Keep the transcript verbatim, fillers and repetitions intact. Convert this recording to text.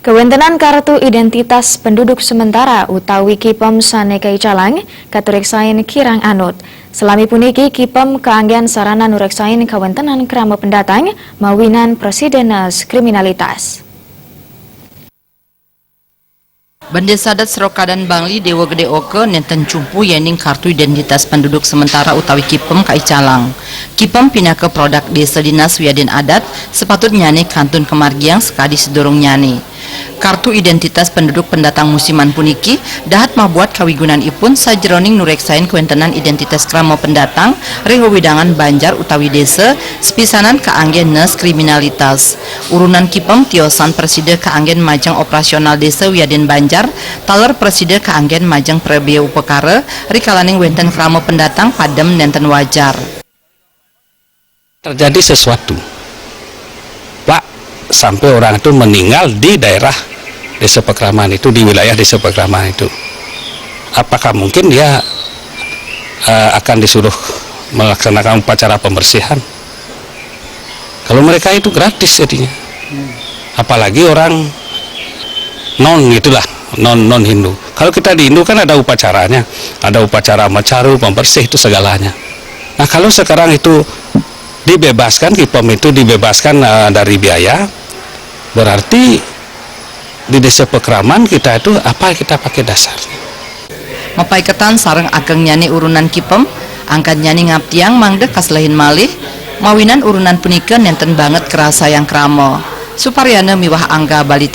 Kawéntenan kartu identitas penduduk sementara utawi KIPEM sané kaicalang katureksain kirang anut. Salami puniki KIPEM kaanggén sarana nureksain kawéntenan krama pendatang mawinan presidenes kriminalitas. Bendesa Adat Serokadan Bangli Dewa Gede Oke nénten cumpu yéning kartu identitas penduduk sementara utawi KIPEM kaicalang. KIPEM pinaka produk Desa Dinas wiadin Adat, sepatutnyané kantun kamargiang sakadi sadurungnyané. Kartu identitas penduduk pendatang musiman puniki dahat mabuat kawigunanipun sajeroning nureksain kawéntenan identitas krama pendatang ring wewidangan banjar utawi désa, sapisanan kaanggén nes kriminalitas. Urunan KIPEM tiosan prasida kaanggén majeng operasional désa wiadin banjar, taler prasida kaanggén majeng prebea upakara, rikalaning wénten krama pendatang padem nénten wajar. Terjadi sesuatu, Pak, sampai orang itu meninggal di daerah desa Pakraman itu, di wilayah desa Pakraman itu. Apakah mungkin dia, eh, akan disuruh melaksanakan upacara pembersihan? Kalau mereka itu gratis jadinya. Apalagi orang non gitulah, non, non Hindu. Kalau kita di Hindu kan ada upacaranya, ada upacara macaru, pembersih itu segalanya. Nah, kalau sekarang itu dibebaskan, KIPEM itu dibebaskan, eh, dari biaya, berarti di desa Pakraman kita itu apa kita pakai dasarnya? Mapaiketan sareng agengnyané urunan KIPEM, angkannyané ngaptiang mangda kaselehin malih, mawinan urunan punika nénten banget karasayang krama. Suparyana miwah Angga Bali.